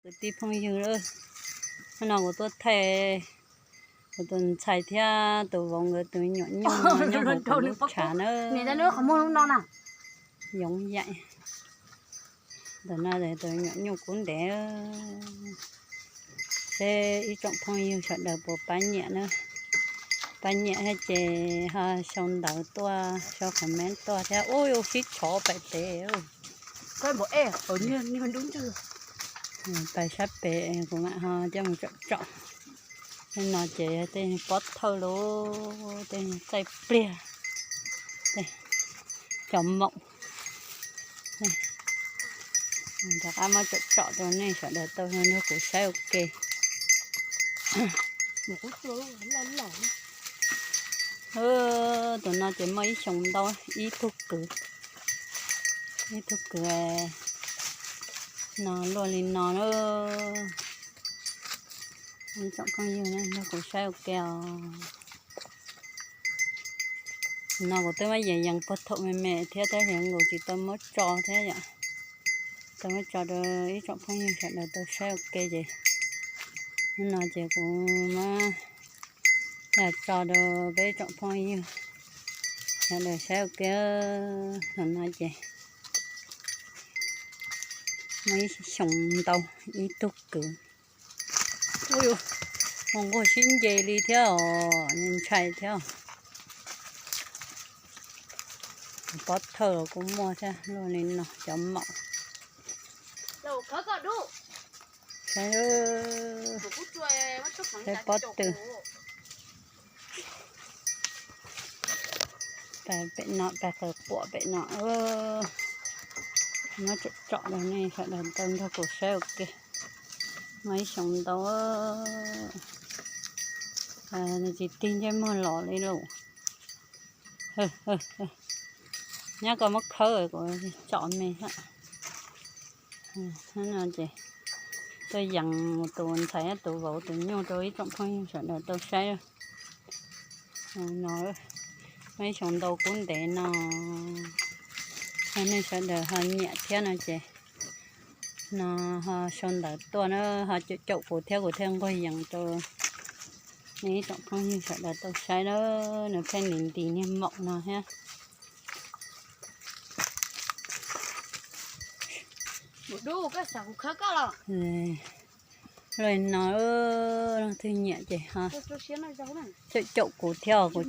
Kwv tij phooj ywg, hnub no kuv tuaj thaij kuv tus ntxhais thiab tus vauv nkawd tus nyuam nyuj nyob hauv kuv lub tshav na. Yoov yaim, ntawm no tus nyuam nyuj kub ntev. Seb ib tsoom phooj ywg sawv daws puas pab nyiam na, pab nyiam thiab ces ho sau ntawv tuaj, sau comment tuaj thiab. Ub, sib tshov pais pem. Pais sab pem kuv mam ho coj mus tsom tsom. Tej no ces tej pob thawj lauj, tej txaij pliag, cov maum. Rov qab muab tsom tsom rau nej sawv daws tau nrog kuv saib ua ke. Tus no ces muaj ib xyoos ntau, ib tug kwv, ib tug kwv no luaj li no na. Ib tsoom phooj ywg nrog kuv saib ua ke os. No kuv twb muab yees yees puag thaum me me thiab tab sis nkaus tsis tau muab tso thiab yom. Tau muab tso rau ib tsoom phooj ywg sawv daws tau saib ua ke ces hnub no ces kuv muab tso rau peb tsoom phooj ywg sawv daws saib ua ke. Thaum no ces muaj ib xyoos ntau, ib tug kwv. Ua nquag sib nce li thiab os, ntshai thiab. Pob thawj los kuj muaj thiab, luaj li no cov maum. Saib pob tw, pem no, pem qawv quam pem no. Muab tsom tsom rau nej sawv daws tau nrog kuv saib ua ke. Muaj ib xyoos ntau, nws tsis tig ntsej muag los li lauj. Nyob koj muab khawb kuv tsom me thiab. Ces tuaj yees tus ntxhais thiab tus vauv tus nyuj rau ib tsoom phooj ywg sawv daws tau saib. No, muaj ib xyoos ntau kub ntev no, yog nej sawv daws ho nyiam thiab no ces no ho sau ntawv tuaj na, ho caum caum kuv thiab kuv thiaj nquag yees rau nej ib tsoom phooj ywg sawv daws tau saib na. Nws pheej nti nti niag maum no thiab. Luaj no, leej twg nyiam ces ho caum caum kuv thiab, kuv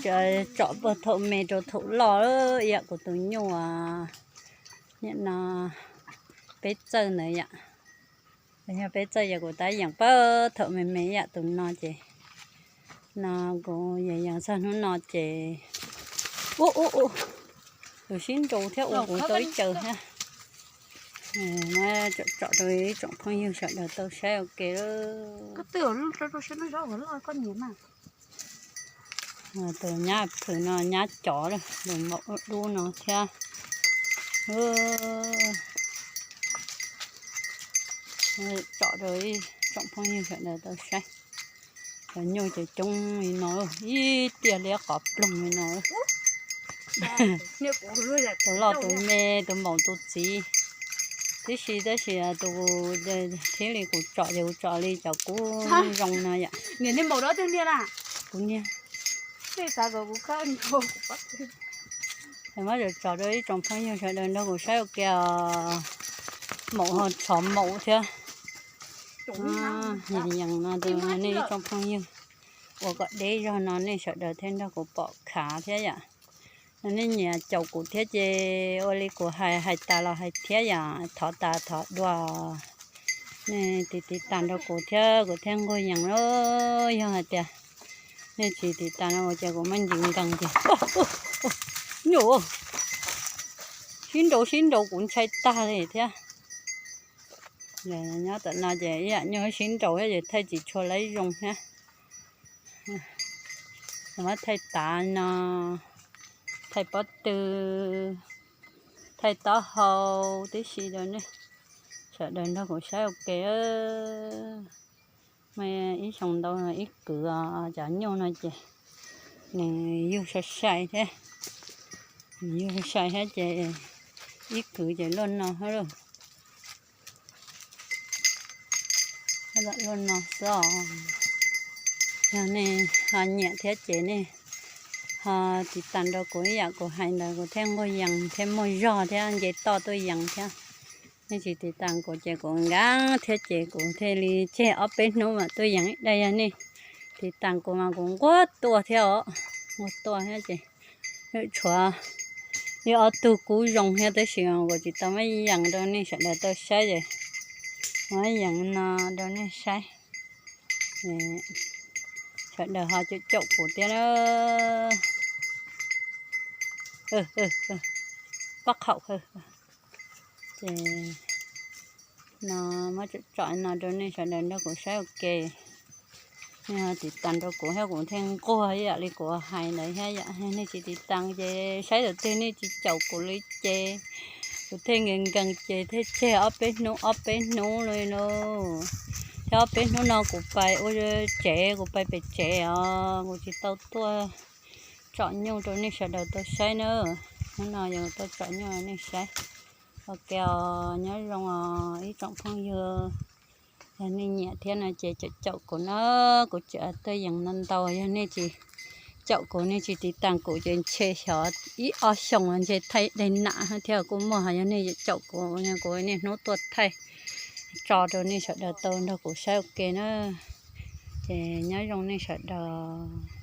tsom puag thaum me rau thaum loj ib yam kuv tus nyuj, niam no peb txawj ntawd yom. Yog peb txawj yog kuv tab yees puag thaum me me ib yam tus no ces no kuv yees yees txog hnub no ces ua ua ua, tus sib nraus thiab ua kuv tau ib caws thiab. Muab tsom tsom rau ib tsoom phooj ywg sawv daws tau saib ua ke. Tus nyab phwm no nyab cov lawm, tus maum dub dub no thiab. Tsom rau ib tsoom phooj ywg sawv daws tau saib. Cov nyuj ces coob li no, ib tiag li qhov ploog li no. Tus loj tus me, tus maum tus txiv tib si, tab sis tus thiaj li kuv tsom ces kuv tsom li cov kub zoo no yom. Kuv niag. Muab tsom tsom rau ib tsoom phooj ywg sawv daws nrog kuv saib ua ke os. Maum ho tshov maum thiab. Yees yees no tus nej ib tsoom phooj ywg ua kom deb zog no nej sawv daws thiaj nrog kuv pom khav thiab yom. Nej nyiam caum kuv thiab ces ua li kuv hais, hais tas los hais thiab yom, thov tas thov dua. Nej tiv tiv tas nrog kuv thiab kuv thiaj nquag yees lauj. Yog hais tias nej tsis tiv tas no ua cas kuv muaj ntsis nkees ces nyuj sib nraus sib nraus kuv ntshai tag li thiab. Nyob tom no ces ib yam nyuj sib nraus thiab ces thaij tsis tshua laib zoo thiab. Muab thaij tav no, thaij pob tw, thaij taub hau tib si rau nej sawv daws nrog kuv saib ua ke. Muaj ib xyoo ntau ib kwv cov nyuj no ces nws yug sai sai thiab, nws yug sai sai thiab ces ib kwv ces luaj no thiab lauj. Lam luaj no xwb os. Yog nej ho nyiam thiab ces nej ho tiv tas rau kuv ib yam kuv hais ntawd kuv thiaj nquag yees thiab muaj zog thiab nce toj tuaj yees thiab. Nej tsis tiv tas kuv ces kuv nkees thiab ces kuv thiaj li tseg ob peb hnub mam tuaj yees ib daim. Yog nej tiv tas kuv mas kuv nquag tuaj thiab os, nquag tuaj thiab ces tshuav ib ob tug kub zoo thiab tab sis kuv tsis tau muab yees rau nej sawv daws tau saib ces muab yees no rau nej saib. Sawv daws ho caum caum kuv thiab na. Pob qhaum, ces no muab tsom tsom no rau nej sawv daws nrog kuv saib ua ke. Nej ho tiv tas rau kuv thiab kuv thiaj nquag ib yam li kuv hais ntawd thiab yom. Nej tsis tiv tas ces saib tus twg nej tsis caum kuv li ces kuv thiaj nkees nkees ces thiaj tseg ob peb hnub ob peb hnub li lauj. Thiab ob peb hnub no kuv pais ua tsev, kuv pais pem tsev os, kuv tsis tau tuaj tsom nyuj rau nej sawv daws tau saib na. Hnub no yog tuaj tsom nyuj rau nej saib. Ok os, nyob zoo os ib tsoom phooj ywg. Yog nej nyiam thiab no ces caum caum kuv na, kuv tseem tuaj yees ntau ntau. Yog nej tsis caum kuv, nej tsis tiv tas kuv ces ntshe xyov ib ob xyoos ntshe thaij daim nam thiab kuj muaj. Ho yog nej caum kuv, kuv niaj hnub tuaj thaij tso rau nej sawv daws tau nrog kuv saib ua ke na. Ces nyob zoo nej sawv daws.